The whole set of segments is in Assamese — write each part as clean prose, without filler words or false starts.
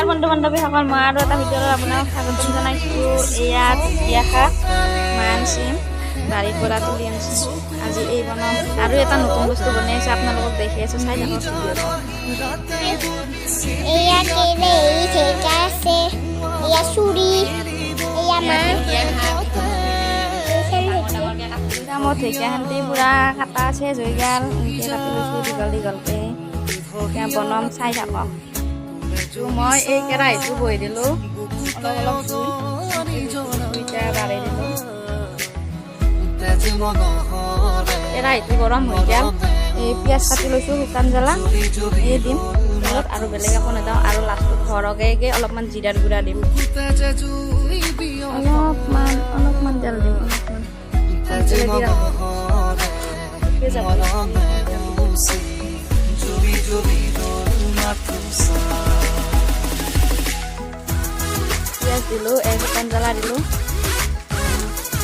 নমস্কাৰ বন্ধু বান্ধৱীসকল, মই আৰু এটা ভিডিঅ'ত আপোনাক স্বাগতম জনাইছোঁ। এয়া ঢেকীয়া শাক মা আনচিম, বাৰীৰ পৰা তুলি আনিছোঁ। আজি এই বনাম আৰু এটা নতুন বস্তু বনাই আছোঁ, আপোনালোকক দেখি আছোঁ, চাই থাকক ভিডিঅ'টো। এয়া কেৰাহী, ঢেঁকীয়া আছে, এয়া চুৰি, এয়া মা। ঢেকীয়া শাক ডাঙৰ ডাঙৰকৈ কাটি মোৰ ঢেকীয়াখানটি পূৰা কাটা আছে হৈ গ'ল। এনেকৈ কাটি লৈছোঁ দীঘল দীঘলকৈ। এতিয়া বনাম, চাই থাকক। মই এই কেৰাহীটো বহি দিলোঁ, অলপ অলপ জুই এতিয়া বাঢ়ি দিলোঁ। কেৰাহীটো গৰম হৈ গ'ল। এই পিঁয়াজ কাটি লৈছোঁ, শুকান জ্বালা এই দিম তেলত, আৰু বেলেগ একো নিদিওঁ। আৰু লাষ্টত সৰহকৈ অলপমান জিৰাৰ গুড়া দিম। অলপমান অলপমান তেল দিম, অলপমান তেলে দি ৰাখোঁ। ঠিকে যাব। পিঁয়াজ দিলোঁ, এই শুকান জ্বালা দিলোঁ,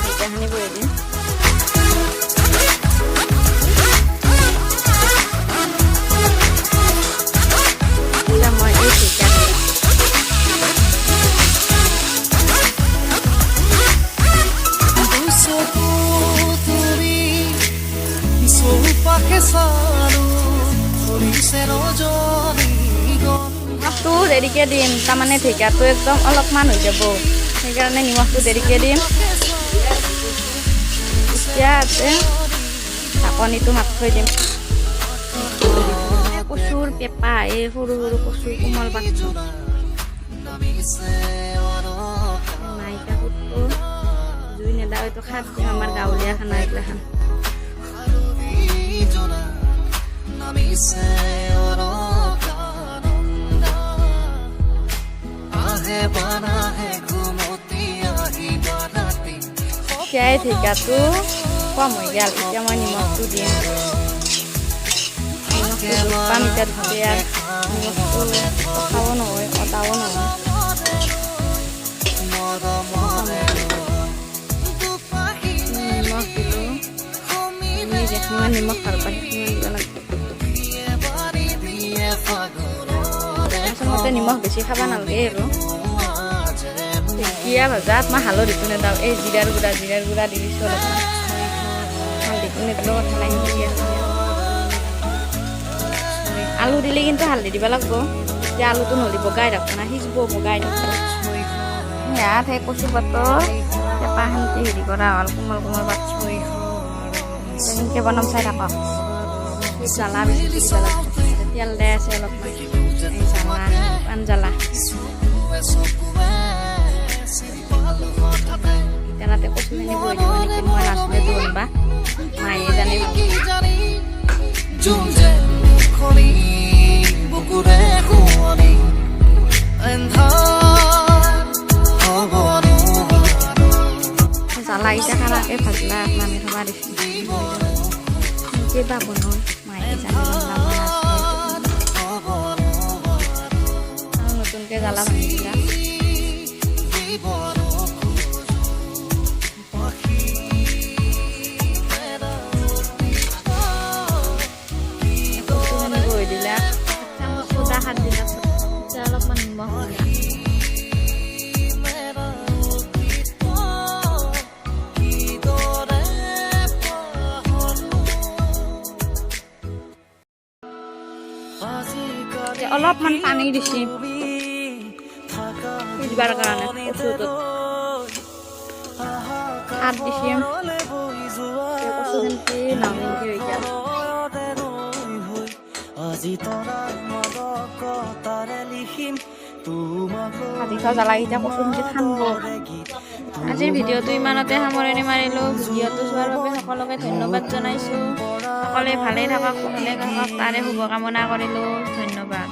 ঢেকীয়াখিনি বহি দিম। এতিয়া মই এই ঢেকীয়া দিম। দুচকু তুমি চৌপাশে চালো, ধৰিছে ৰজনীগন্ধা। নিমখটো দেৰিকৈ দিম, তাৰমানে ঢেকীয়াটো একদম অলপমান হৈ যাব, সেইকাৰণে নিমখটো দেৰিকৈ দিম। এতিয়া আছে ঢাকনিটো মাৰি থৈ দিম। কচুৰ পেপা, এই সৰু সৰু কচুৰ কোমল পাতটো। নাইকা কুটটো জুই নেদাও, এইটো খাৰ দিম, আমাৰ গাঁৱলীয়া খানা এইগিলাখান। নামিছে অলকানন্দা, আহে বানাহে ঘুমতি আহিবা ৰাতি। এতিয়াই ঢেকীয়াটো কম হৈ গ'ল। এতিয়া মই নিমখটো দিম। নিমখটো জোখ পাম এতিয়া ধুতে, আৰু নিমখটো কষাও নহয়, অতাও নহয়। মৰমৰে দুপাহি। নিমখ দিলোঁ। আপুনি যিমান নিমখ ভাল পায়, সিমান দিব লাগিব। বাৰী দিয়ে ফাগুনৰে। আচলতে নিমখ বেছি খাব নালাগে। আৰু ঢেকীয়া ভাজাত মই হালধিটো নেদাওঁ, এই জিৰাৰ গুড়া দি দিছোঁ অলপমান। হালধিটো নিদিলেও কথা নাই। ঢেকীয়া আলু দিলে কিন্তু হালধি দিব লাগিব। এতিয়া আলুটো নহ'লে বগাই থাকব না, সিজব, বগাই থাকব। ইয়াত সেই কচু পাতৰ পেপা শান্তি হেৰি কৰা হ'ল, কোমল কোমল পাত। কেনেকৈ বনাম চাই থাকক। জ্বালা বেছি দিব লাগিব। তেল দিয়া আছে অলপমান। এই জ্বালা, শুকান জ্বালা। চকুৱে চিনি পালো হঠাতে। তেনেতে কচুখিনি বহি দিব নেকি, মই নাজনো এইটো বনবা, মায়ে জানে ভালকে। কি জানি জোন যে মুখনি বুকুৰে শুৱনি, এন্ধাৰ হ'ব নোৱাৰো। জ্বালাকেইটা খাৰাকে ভাজলা মামী খাবা দিছোঁ। কেনেকৈ বা বনায়, মায়ে জানে বনবা, মই নাজনো এইটো। হ'ব নোৱাৰো। আৰু নতুনকৈ জ্বালা ভাঙি দিলা। দিব নোখোজো পাখি কচুখিনি বহি দিলা, চামুচ সুদা খাৰ দিলা, এতিয়া অলপমান নিমখ দিলা। মেৰা অতীত কিদৰে পাহৰো এতিয়া অলপমান পানী দিছি সিজবাৰ কাৰণে কচুটোত। খাৰ দিছি। এই কচুখিনি নামিনকি হৈ গ'ল। আজি তৰাৰ মাদকতাৰে লিখিম তোমাক। ভাজি থোৱা জ্বালাকেইটা কচুখিনি ঠানব। আজিৰ ভিডিঅ'টো ইমানতে সামৰণি মাৰিলোঁ। ভিডিঅ'টো চোৱাৰ বাবে সকলোকে ধন্যবাদ জনাইছোঁ। সকলোৱে ভালেই থাকক, কুশলে থাকক, তাৰে শুভকামনা কৰিলোঁ। ধন্যবাদ।